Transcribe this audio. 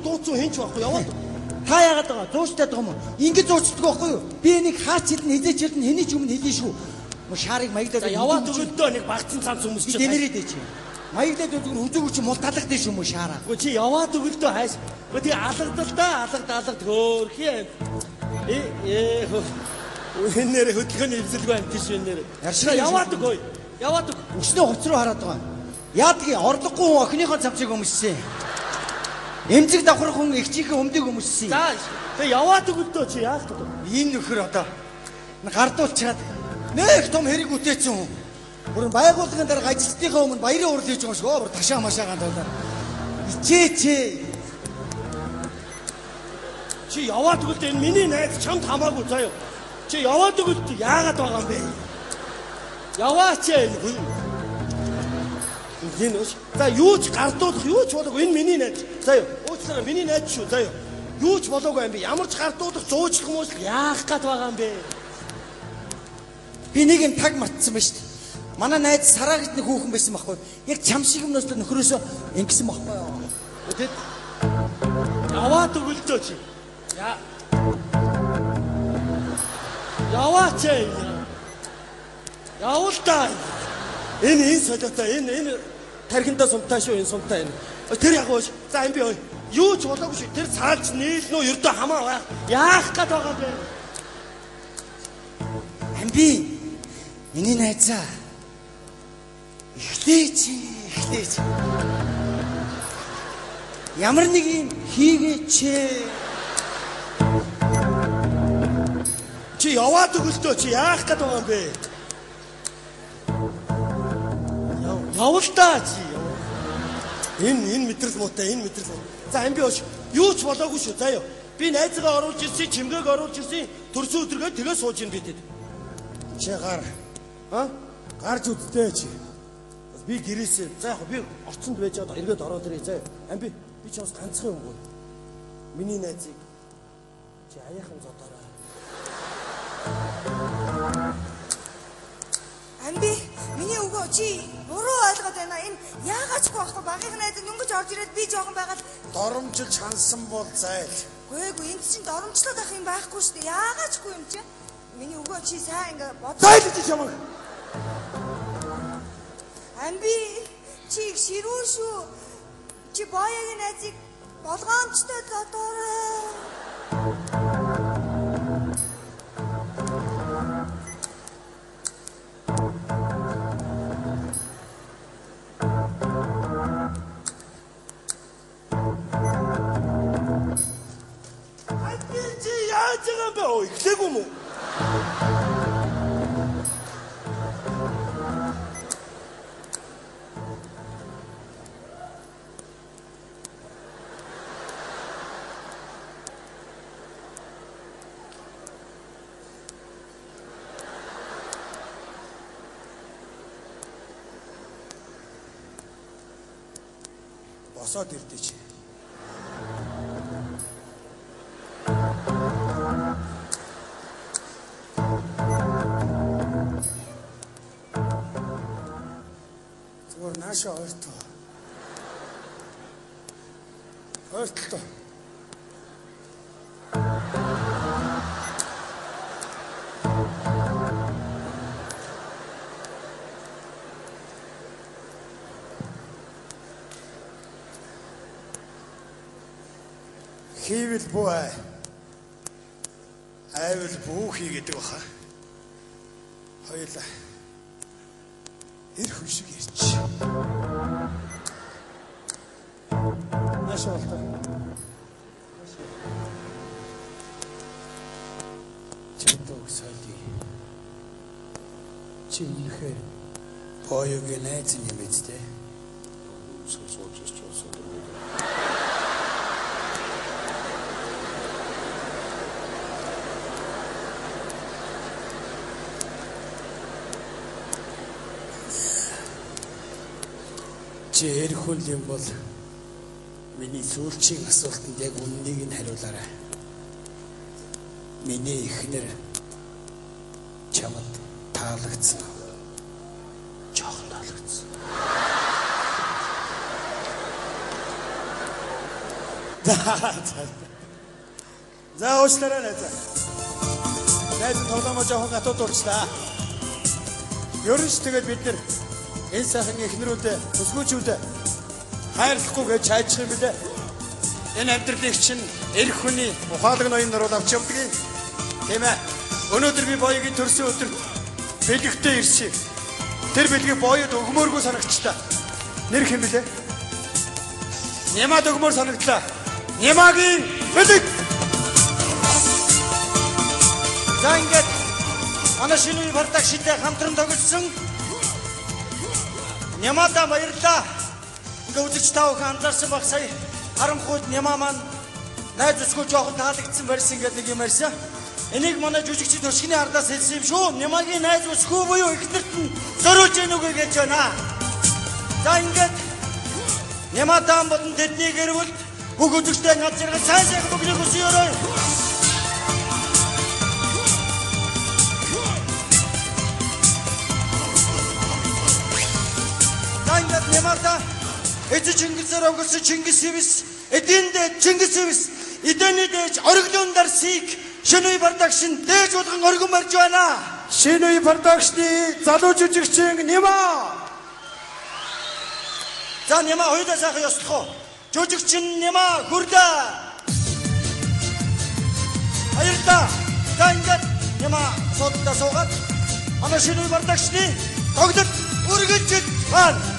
дууцсан хинч байхгүй яваад. Та яагаад байгаа? Зуучтай байгаа юм уу? Ингэ зуучдаг байхгүй юу? Би энийг хаач хэлнэ, хизээч хэлнэ, хэний ч өмнө хэлнэ шүү. Шаарыг маяглаад яваад өгөлдөө нэг багцсан цанц хүмүүс чи. Дэмэрээд чи. Маяглаад зүгээр хүзүүг чи мул талах дэш юм уу шаараа. Үгүй чи яваад өгөлдөө хайш. Үгүй тий алгадал да, алгад алгад хөөрхий юм. Э энэ нэр хөдөлгөөний эвзэлгүй амт шүү нэр. Яршгаа яваад өгөө. Яваад өг. Өснөө хуц руу хараад байгаа. Яадгийн орлогогүй хүн охиныхоо цамцыг өмссөн. Эмзэг давхар хүн эгчийнхээ өмдөг өмссөн. За тэг яваад өгөлдөө чи яах вэ? Энэ нөхөр одоо гардуулчаад нэг том хэрэг үтээсэн хүн. Бүрэн байгууллагын дарга ажилтныхаа өмнө баярын урал хийж байгаа юм шиг оо бүр ташаа машаагаан даа. Ичээч. Чи яваад өгөлдөө энэ миний найз чамд хамаагүй заяа. Чи яваад өгөлдөө яагаад байгаа юм бэ? Яваач энэ хүн. Энэ үш. За юу ч гардуулах юу ч болоогүй энэ миний найз. Заяа. Уучлаарай миний найз шүү заяа. Юу ч болоогүй юм бэ? Ямар ч гардуулах зуучлах муучлах яах гээд байгаа юм бэ? Би нэг юм таг мартсан байна шүү дээ. Манай найз Сараа гэж нэг хүүхэн байсан байхгүй. Яг чам шиг юмнаас л нөхрөөсөө ингэсэн байхгүй юу? Тэд яваад өгөлдөө чи. Я. Яваач. Явал та. Энэ солиотой энэ тархиндаа сумтай шүү энэ сумтай энэ. Тэр яг ууш. За энэ би ой. Юу ч болоогүй шүү. Тэр цаалж нийлнө үү? Ердөө хамаа байх. Яах гээд байгаа бэ? Амби. Миний найзаа. Эхлээч, эхлээч. Ямар нэг юм хийгээч. Чи яваад өгөлтөө чи яах гээд байгаа юм бэ? Явал та чи. Энэ мэдрэл муутай, энэ мэдрэл муу. За амби ууш. Юу ч болоогүй шүү заяа. Би найзгаа оруулж ирсэн, чимгээг оруулж ирсэн. Төрсөн өдргөө тэгээ сууж ин би тэд. Чи гар. А? Гарч үдтэй чи. Би гэрээсээ. За яг би орцонд байж байгаа эргээд ороод ирээ заяа. Амби би ч бас ганцхан юм гоо. Миний найзыг чи аяахан зодоорой. Амби миний өгөө чи буруу ойлгоод байна. Энэ яагаачгүй байхгүй багийн найз нүнгэж орж ирээд би жоохон байгаад доромжилж хансан бол зайл. Үгүй энд чинь доромжлоод ах юм байхгүй шүү дээ. Яагаачгүй юм чи? Миний өгөө чи сайн ингээ бод. Зайл чи чамаг. Амби чи их ширүүн шүү. Чи боёгийн найзыг болгоомжтой зодоорой. Амби чи яаж байгаа юм бэ? Эхлээгүй юм уу? Босоод ирдэ чи. Зүгээр наашаа ойртоо. Ойртлоо. Хийвэл бүү ай. Айвал бүү хий гэдэг баха. Хоёулаа. Эр хүн шиг ирч. Наашаа болтоо. Чамд соёлыг. Чи үнэхээр боёгийн найз юм биз дээ. Сууж ирч болсон. Чи эр хүн юм бол миний сүүлчийн асуултанд яг үннийг нь хариулаарай. Миний эхнэр чамд таалагдсан уу? Жохон таалагдсан. За за. За уучлаарай найзаа. Найз тоглоомоо жоохон гатуудуулчлаа. Ер нь ч тэгээд бид нэр энэ сайхан эхнэрүүдээ, бүсгүүчүүдээ хайрлахгүй гэж хайчих юм билээ. Энэ амьдралыг чинь эр хүний ухаалаг ноён нуруу авч явдаг юм. Тийм ээ. Өнөөдөр би боёгийн төрсөн өдөрт бэлэгтэй ирсэн. Тэр бэлгийг боёд өгмөөргүй санагчлаа. Нэр хэм билээ? Нямад өгмөр санагдлаа. Нямагийн бэлэг. За ингээд манай шинэ үе продакшнтэй хамтран тоглосон Нямада баярлалаа. Ингээ үзэгч та бүхэн анзаарсан баг сая харанхуйд Няма маань найз өсгөө жоохон таалагдсан барьсан гэдэг нэг юм ярьсан. Энийг манай жүжигчид өшгөний ардаас хэлсэн юм шүү. Нямагийн найз өсгөө буюу эхнэрт нь зориулж гэнэ үгүй гэж байна. За ингээд Нямадан болон тэдний гэр бүлд бүх үзэгчтэй над зэрэг сайн сайхан бүгнийг хүсэн өрөө. За ингээд Нямада эзэн Чингисээр овгосон Чингис хивс эдийн дээд Чингис хивс эдэний дээж ориглон дарсыг шинэ үе продакшн дээж болгон оргин барьж байна. Шинэ үе продакшны залуу жүжигчин Няма. За Няма хоёулаа сайхан ёслох уу? Жүжигчин Няма хөрлөө. Баярлалаа. За ингээд Няма суудалдаа суугаад манай шинэ үе продакшны тоглолт үргэлжлэж байна.